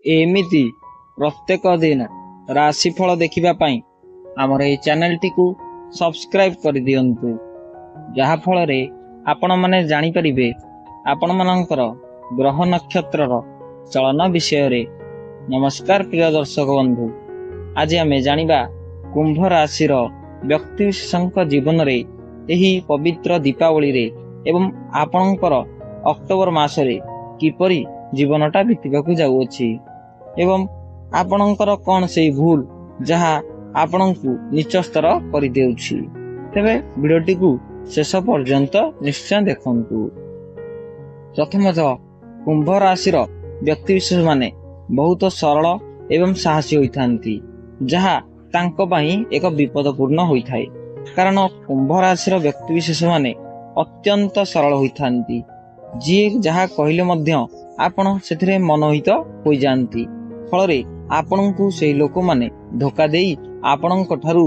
ଏମିତି ପ୍ରତ୍ୟେକ ଦିନ ରାଶିଫଳ ଦେଖିବା ପାଇଁ ଆମର ଏହି ଚ୍ୟାନେଲଟିକୁ ସବସ୍କ୍ରାଇବ୍ କରିଦିଅନ୍ତୁ, ଯାହାଫଳରେ ଆପଣମାନେ ଜାଣିପାରିବେ ଆପଣମାନଙ୍କର ଗ୍ରହ ନକ୍ଷତ୍ରର ଚଳନ ବିଷୟରେ। ନମସ୍କାର ପ୍ରିୟ ଦର୍ଶକ ବନ୍ଧୁ, ଆଜି ଆମେ ଜାଣିବା କୁମ୍ଭ ରାଶିର ବ୍ୟକ୍ତିବିଶେଷଙ୍କ ଜୀବନରେ ଏହି ପବିତ୍ର ଦୀପାବଳିରେ ଏବଂ ଆପଣଙ୍କର ଅକ୍ଟୋବର ମାସରେ କିପରି ଜୀବନଟା ବିତିବାକୁ ଯାଉଅଛି ଏବଂ ଆପଣଙ୍କର କ'ଣ ସେଇ ଭୁଲ ଯାହା ଆପଣଙ୍କୁ ନିଚ ସ୍ତର କରିଦେଉଛି। ତେବେ ଭିଡ଼ିଓଟିକୁ ଶେଷ ପର୍ଯ୍ୟନ୍ତ ନିଶ୍ଚୟ ଦେଖନ୍ତୁ। ପ୍ରଥମତଃ କୁମ୍ଭ ରାଶିର ବ୍ୟକ୍ତିବିଶେଷମାନେ ବହୁତ ସରଳ ଏବଂ ସାହସୀ ହୋଇଥାନ୍ତି, ଯାହା ତାଙ୍କ ପାଇଁ ଏକ ବିପଦପୂର୍ଣ୍ଣ ହୋଇଥାଏ। କାରଣ କୁମ୍ଭ ରାଶିର ବ୍ୟକ୍ତିବିଶେଷମାନେ ଅତ୍ୟନ୍ତ ସରଳ ହୋଇଥାନ୍ତି। ଯିଏ ଯାହା କହିଲେ ମଧ୍ୟ ଆପଣ ସେଥିରେ ମନୋହିତ ହୋଇଯାଆନ୍ତି। ଫଳରେ ଆପଣଙ୍କୁ ସେହି ଲୋକମାନେ ଧୋକା ଦେଇ ଆପଣଙ୍କ ଠାରୁ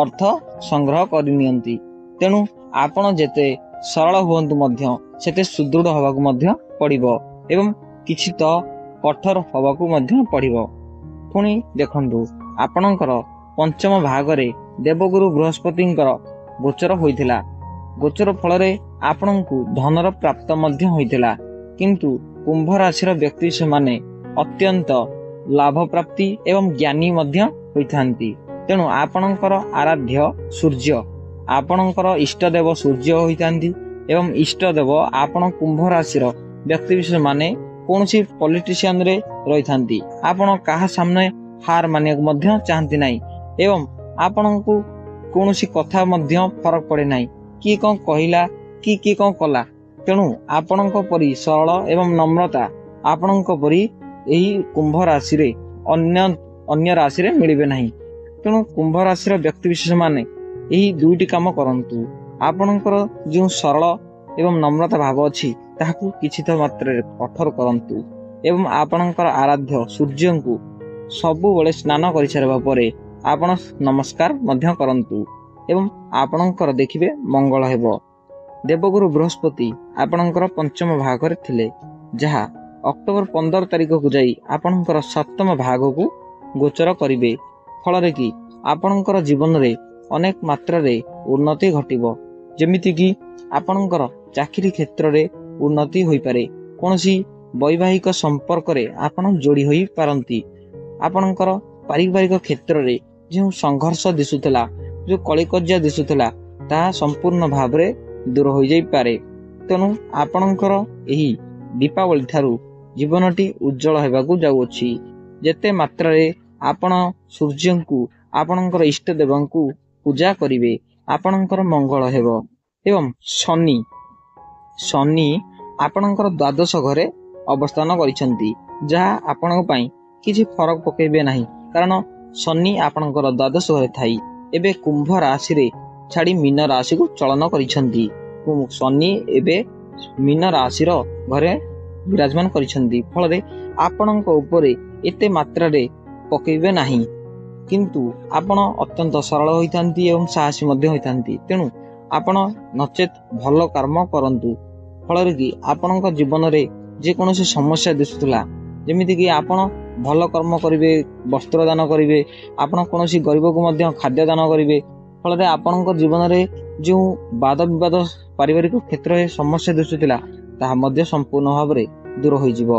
ଅର୍ଥ ସଂଗ୍ରହ କରିନିଅନ୍ତି। ତେଣୁ ଆପଣ ଯେତେ ସରଳ ହୁଅନ୍ତୁ ମଧ୍ୟ ସେତେ ସୁଦୃଢ଼ ହେବାକୁ ମଧ୍ୟ ପଡ଼ିବ ଏବଂ କିଛି ତ କଠୋର ହେବାକୁ ମଧ୍ୟ ପଡ଼ିବ। ପୁଣି ଦେଖନ୍ତୁ, ଆପଣଙ୍କର ପଞ୍ଚମ ଭାଗରେ ଦେବଗୁରୁ ବୃହସ୍ପତିଙ୍କର ଗୋଚର ହୋଇଥିଲା। ଗୋଚର ଫଳରେ ଆପଣଙ୍କୁ ଧନର ପ୍ରାପ୍ତ ମଧ୍ୟ ହୋଇଥିଲା। କିନ୍ତୁ କୁମ୍ଭ ରାଶିର ବ୍ୟକ୍ତି ସେମାନେ ଅତ୍ୟନ୍ତ ଲାଭ ପ୍ରାପ୍ତି ଏବଂ ଜ୍ଞାନୀ ମଧ୍ୟ ହୋଇଥାନ୍ତି। ତେଣୁ ଆପଣଙ୍କର ଆରାଧ୍ୟ ସୂର୍ଯ୍ୟ, ଆପଣଙ୍କର ଇଷ୍ଟଦେବ ସୂର୍ଯ୍ୟ ହୋଇଥାନ୍ତି ଏବଂ ଇଷ୍ଟଦେବ ଆପଣ କୁମ୍ଭ ରାଶିର ବ୍ୟକ୍ତିବିଶେଷ ମାନେ କୌଣସି ପଲିଟିସିଆନରେ ରହିଥାନ୍ତି। ଆପଣ କାହା ସାମ୍ନାରେ ହାର ମାନିବାକୁ ମଧ୍ୟ ଚାହାନ୍ତି ନାହିଁ ଏବଂ ଆପଣଙ୍କୁ କୌଣସି କଥା ମଧ୍ୟ ଫରକ ପଡ଼େ ନାହିଁ, କିଏ କ'ଣ କହିଲା କି କିଏ କ'ଣ କଲା। ତେଣୁ ଆପଣଙ୍କ ପରି ସରଳ ଏବଂ ନମ୍ରତା ଆପଣଙ୍କ ପରି ଏହି କୁମ୍ଭ ରାଶିରେ ଅନ୍ୟ ରାଶିରେ ମିଳିବେ ନାହିଁ। ତେଣୁ କୁମ୍ଭ ରାଶିର ବ୍ୟକ୍ତିବିଶେଷ ମାନେ ଏହି ଦୁଇଟି କାମ କରନ୍ତୁ। ଆପଣଙ୍କର ଯେଉଁ ସରଳ ଏବଂ ନମ୍ରତା ଭାବ ଅଛି ତାହାକୁ କିଛି ତ ମାତ୍ରାରେ କଠୋର କରନ୍ତୁ ଏବଂ ଆପଣଙ୍କର ଆରାଧ୍ୟ ସୂର୍ଯ୍ୟଙ୍କୁ ସବୁବେଳେ ସ୍ନାନ କରିସାରିବା ପରେ ଆପଣ ନମସ୍କାର ମଧ୍ୟ କରନ୍ତୁ ଏବଂ ଆପଣଙ୍କର ଦେଖିବେ ମଙ୍ଗଳ ହେବ। ଦେବଗୁରୁ ବୃହସ୍ପତି ଆପଣଙ୍କର ପଞ୍ଚମ ଭାଗରେ ଥିଲେ, ଯାହା ଅକ୍ଟୋବର 15 ତାରିଖକୁ ଯାଇ ଆପଣଙ୍କର ସପ୍ତମ ଭାଗକୁ ଗୋଚର କରିବେ। ଫଳରେ କି ଆପଣଙ୍କର ଜୀବନରେ ଅନେକ ମାତ୍ରାରେ ଉନ୍ନତି ଘଟିବ। ଯେମିତିକି ଆପଣଙ୍କର ଚାକିରି କ୍ଷେତ୍ରରେ ଉନ୍ନତି ହୋଇପାରେ, କୌଣସି ବୈବାହିକ ସମ୍ପର୍କରେ ଆପଣ ଯୋଡ଼ି ହୋଇପାରନ୍ତି। ଆପଣଙ୍କର ପାରିବାରିକ କ୍ଷେତ୍ରରେ ଯେଉଁ ସଂଘର୍ଷ ଦିଶୁଥିଲା, ଯେଉଁ କଳିକଜିଆ ଦିଶୁଥିଲା, ତାହା ସମ୍ପୂର୍ଣ୍ଣ ଭାବରେ ଦୂର ହୋଇଯାଇପାରେ। ତେଣୁ ଆପଣଙ୍କର ଏହି ଦୀପାବଳି ଠାରୁ ଜୀବନଟି ଉଜ୍ଜଳ ହେବାକୁ ଯାଉଅଛି। ଯେତେ ମାତ୍ରାରେ ଆପଣ ସୂର୍ଯ୍ୟଙ୍କୁ, ଆପଣଙ୍କର ଇଷ୍ଟ ଦେବଙ୍କୁ ପୂଜା କରିବେ, ଆପଣଙ୍କର ମଙ୍ଗଳ ହେବ। ଏବଂ ଶନି ଆପଣଙ୍କର ଦ୍ୱାଦଶ ଘରେ ଅବସ୍ଥାନ କରିଛନ୍ତି, ଯାହା ଆପଣଙ୍କ ପାଇଁ କିଛି ଫରକ ପକାଇବେ ନାହିଁ। କାରଣ ଶନି ଆପଣଙ୍କର ଦ୍ୱାଦଶ ଘରେ ଥାଇ ଏବେ କୁମ୍ଭ ରାଶିରେ ଛାଡ଼ି ମୀନ ରାଶିକୁ ଚଳନ କରିଛନ୍ତି। ଶନି ଏବେ ମୀନ ରାଶିର ଘରେ ବିରାଜମାନ କରିଛନ୍ତି। ଫଳରେ ଆପଣଙ୍କ ଉପରେ ଏତେ ମାତ୍ରାରେ ପକାଇବେ ନାହିଁ। କିନ୍ତୁ ଆପଣ ଅତ୍ୟନ୍ତ ସରଳ ହୋଇଥାନ୍ତି ଏବଂ ସାହସୀ ମଧ୍ୟ ହୋଇଥାନ୍ତି। ତେଣୁ ଆପଣ ନଚେତ୍ ଭଲ କର୍ମ କରନ୍ତୁ, ଫଳରେ କି ଆପଣଙ୍କ ଜୀବନରେ ଯେକୌଣସି ସମସ୍ୟା ଦିଶୁଥିଲା, ଯେମିତିକି ଆପଣ ଭଲ କର୍ମ କରିବେ, ବସ୍ତ୍ର ଦାନ କରିବେ, ଆପଣ କୌଣସି ଗରିବକୁ ମଧ୍ୟ ଖାଦ୍ୟ ଦାନ କରିବେ, ଫଳରେ ଆପଣଙ୍କ ଜୀବନରେ ଯେଉଁ ବାଦ ବିବାଦ ପାରିବାରିକ କ୍ଷେତ୍ରରେ ସମସ୍ୟା ଦିଶୁଥିଲା ତାହା ମଧ୍ୟ ସମ୍ପୂର୍ଣ୍ଣ ଭାବରେ ଦୂର ହୋଇଯିବ।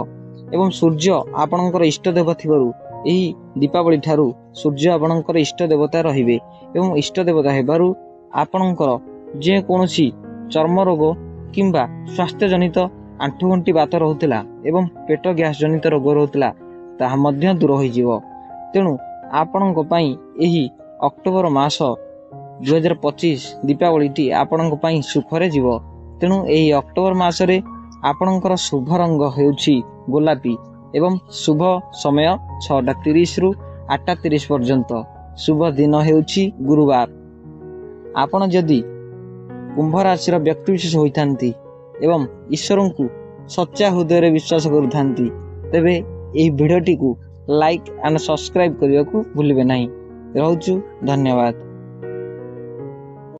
ଏବଂ ସୂର୍ଯ୍ୟ ଆପଣଙ୍କର ଇଷ୍ଟ ଦେବ ଥିବାରୁ ଏହି ଦୀପାବଳି ଠାରୁ ସୂର୍ଯ୍ୟ ଆପଣଙ୍କର ଇଷ୍ଟ ଦେବତା ରହିବେ ଏବଂ ଇଷ୍ଟ ଦେବତା ହେବାରୁ ଆପଣଙ୍କର ଯେକୌଣସି ଚର୍ମ ରୋଗ କିମ୍ବା ସ୍ୱାସ୍ଥ୍ୟଜନିତ ଆଣ୍ଠୁଗଣ୍ଠି ବାତ ରହୁଥିଲା ଏବଂ ପେଟ ଗ୍ୟାସ୍ ଜନିତ ରୋଗ ରହୁଥିଲା ତାହା ମଧ୍ୟ ଦୂର ହୋଇଯିବ। ତେଣୁ ଆପଣଙ୍କ ପାଇଁ ଏହି ଅକ୍ଟୋବର ମାସ 2025 ଦୀପାବଳିଟି ଆପଣଙ୍କ ପାଇଁ ସୁଖରେ ଯିବ। ତେଣୁ ଏହି ଅକ୍ଟୋବର ମାସରେ ଆପଣଙ୍କର ଶୁଭ ରଙ୍ଗ ହେଉଛି ଗୋଲାପୀ ଏବଂ ଶୁଭ ସମୟ 6:30ରୁ 8:30 ପର୍ଯ୍ୟନ୍ତ। ଶୁଭ ଦିନ ହେଉଛି ଗୁରୁବାର। ଆପଣ ଯଦି କୁମ୍ଭ ରାଶିର ବ୍ୟକ୍ତିବିଶେଷ ହୋଇଥାନ୍ତି ଏବଂ ଈଶ୍ୱରଙ୍କୁ ସଚ୍ଚା ହୃଦୟରେ ବିଶ୍ୱାସ କରୁଥାନ୍ତି, ତେବେ ଏହି ଭିଡ଼ିଓଟିକୁ ଲାଇକ୍ ଆଣ୍ଡ ସବସ୍କ୍ରାଇବ୍ କରିବାକୁ ଭୁଲିବେ ନାହିଁ। ରହୁଛୁ, ଧନ୍ୟବାଦ।